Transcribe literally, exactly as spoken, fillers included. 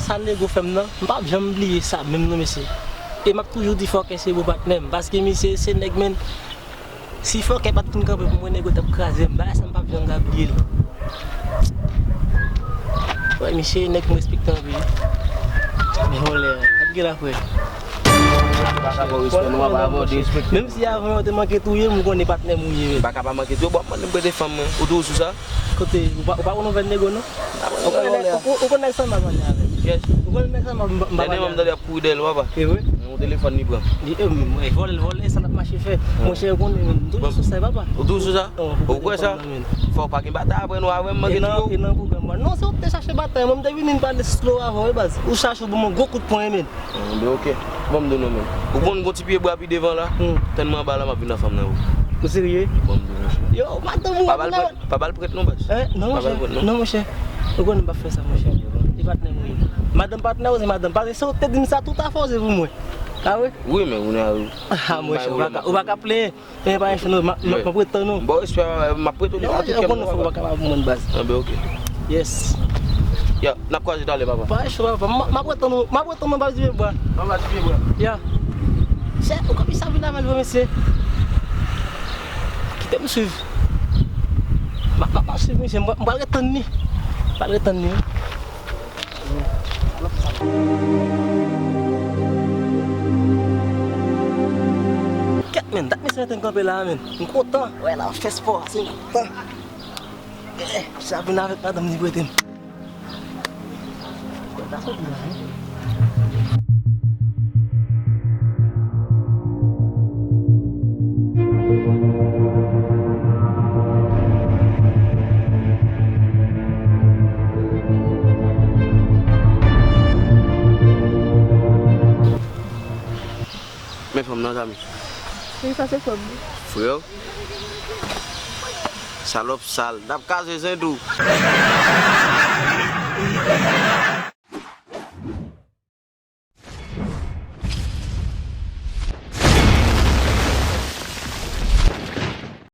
Sa Nego fè m nan, m p ap janm bliye sa menm non mesye. E m ap toujou di Fòkè se bon patnè m, paske misye se nèg men, si Fòkè pa t vin kanpe pou mwen, Nego t ap kraze m. Bagay sa m p ap janm ka bliye l. Wè, misye nèg m respekte anpil. Men vòlè a, gad gen la frè. Pa ka ba w respè non, papa, fò w derespekte. Menm si avan yo te manke touye m, ou konnen patnè m ou ye. Pa ka pa manke touye, bon, mande m prete fanm mwen. Ou tou sou sa? Kote, ou pa, ou pa konn nouvèl Nego non? Ou konnen nèg, ou, ou konnen nèg sa m ap pale avè l? Ou konnen nèg sa m ap pale avè l? Dènyèman m tande l ap kouri dèyè l, papa. E vre? Yon telefòn li pran. Li, e, mwen, vòlè, vòlè, sa l ap mache fè. Monchè, ou konnen, m toujou sou sa, papa. Ou toujou sou sa? Ou kwè sa? Fò w pa gen batay apre nou avè m, manke di yo. E nan pwogram mwen. Non, se ou ki te chache batay, mwen, m te vini m pale slow avè w, wi, baz. Ou chache ou ban mwen gwo kout pwen, men. Anben, oke. Bon, m di w non, men. Ou konn gon ti pye bwa pi devan la? Tèlman anba la, m ap vin nan fanm nan, wi. Ou serye? Bon, m di w, monchè. Yo, madanm ou. Pa ba l prèt, pa ba l prèt non, baz. Non, monchè. Non, monchè. Ou konnen m p ap fè sa, monchè. E patnè m, wi. Madanm patnè ou, se madanm. Paske si ou te di m sa tout afè, se pou mwen. A wi? Wi, men ou nan. A, monchè, ou pa ka, ou pa ka plenyen. E pa enchè non, m ap, m ap, m ap ret tann ou. Bon, respè, m ap ret ou devan tout kè m. Ou konnen fò w pa kapab mwen baz. Anben, oke. Yes. Ya, n ap kwaze talè, papa. Pa enchè, papa. M ap, m ap ret tann ou, m ap ret tann ou, pa di bwa. Papa, di bwa. Ya. Chè, ou konn sa vin avè l vre, mesye. Kite m swiv. M ap, m ap, m ap swiv, mesye. M pral, m pral ret tann li. M pral ret tann li, wi. Kèt, men, dat mesye mete m kanpe la, men. M kontan. Wè la, fè spò, se m kontan. Eh, sa vin avèk madanm li prete m. Men fanm nan, zanmi. Wi, sa se frè m. Frè w? Salòp sal. N ap kaze zen tou.